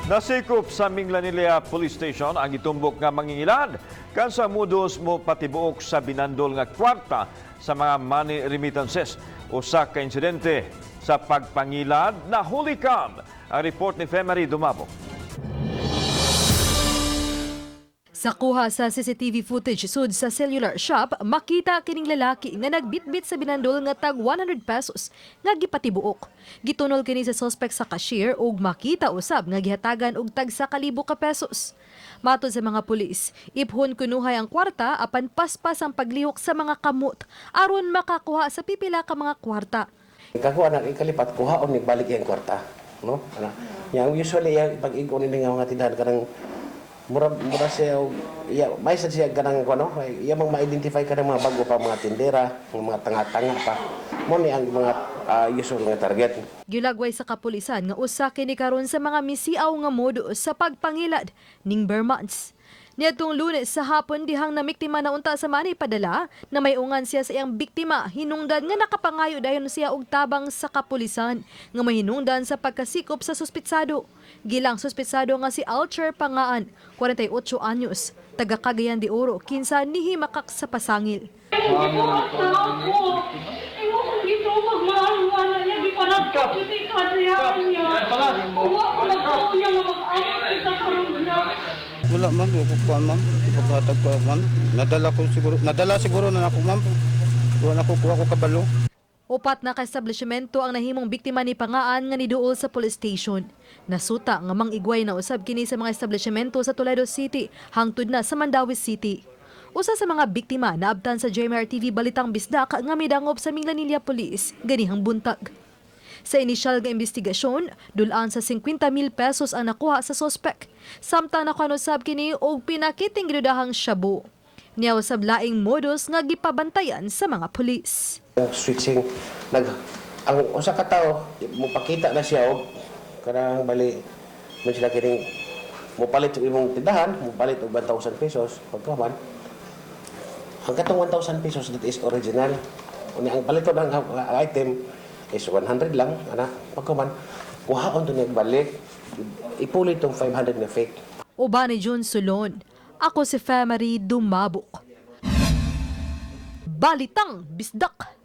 Nasikop sa Minglanilla Police Station ang gitumbok nga mangingilad kan sa modus mo patibuok sa binandol nga kwarta sa mga money remittances. Usa ka insidente sa pagpangilad na hulikam. Ang report ni Femery Dumabok. Sa kuha sa CCTV footage sud sa cellular shop, makita kining lalaki nga nagbitbit sa binandol nga tag 100 pesos nga gipatibuok. Gitunol kini sa suspect sa cashier ug makita usab nga gihatagan og tag sa kalibo ka pesos. Matod sa mga pulis, iphon kunuhay ang kwarta apan paspas ang paglihok sa mga kamot aron makakuha sa pipila ka mga kwarta. Ikakuha na ikalipat kuhaon ni balik iyang kwarta, no? Ana. Yang usually yang pag-igo nila nga mga tindahan kanang mura mura siya og iya may sad siya kanang kuno, iya mang ma-identify kanang mga bago pa mga tindera, mga tanga-tanga pa. Mo ni ang mga usual nga target. Gilagway sa kapulisan nga usa kini karon sa mga misiaw nga modo sa pagpangilad ning Bermans. Niadtong Lunes sa hapon dihang namiktima na unta sa money padala na may ungan siya sa iyang biktima hinungdan nga nakapangayo dayon siya og tabang sa kapulisan nga mahinungdan sa pagkasikop sa suspitsado. Gilang suspitsado nga si Alcher Pangaan, 48 anyos, taga Cagayan de Oro, kinsa nihimakak sa pasangil. Gibuhat na ako. Imo kong gitubag maaluan niya, gipanagkap yung ikadiyaan niya. Wa ko nagtuo niya nga mag-amot kita karon niya. Wala, ma'am, wala ko kuan, ma'am. Ipaghatag ko, ma'am. Nadala siguro na ako, ma'am. Wala ko kuha ko kabalo. Upat na ka-establishmento ang nahimong biktima ni Pangaan nga niduol sa police station. Nasuta nga mang-igway na usab kini sa mga establishmento sa Toledo City hangtod na sa Mandaue City. Usa sa mga biktima naabtan sa JMR TV Balitang Bisdak nga midangop sa Minglanilla Police ganihang buntag. Sa inisyal nga investigasyon, dulaan sa 50 mil pesos ang nakuha sa sospek. Samtang nakuha usab kini og pinakiting gidudahang shabu. Niya usab laing modus nga gipabantayan sa mga pulis. Ang switching nag ang usa ka tawo mopakita na siya og kanang bali mo sila kining mopalit og imong tindahan, mopalit og 1,000 pesos pagkaman. Ang katong 1,000 pesos, that is original. Unya ang palito ng item is 100 lang ana. Pagkaman kuhaon to niya balik, ipuli tong 500 na fake. Uban ni June Solon. Ako si Femery Dumabok. Balitang Bisdak.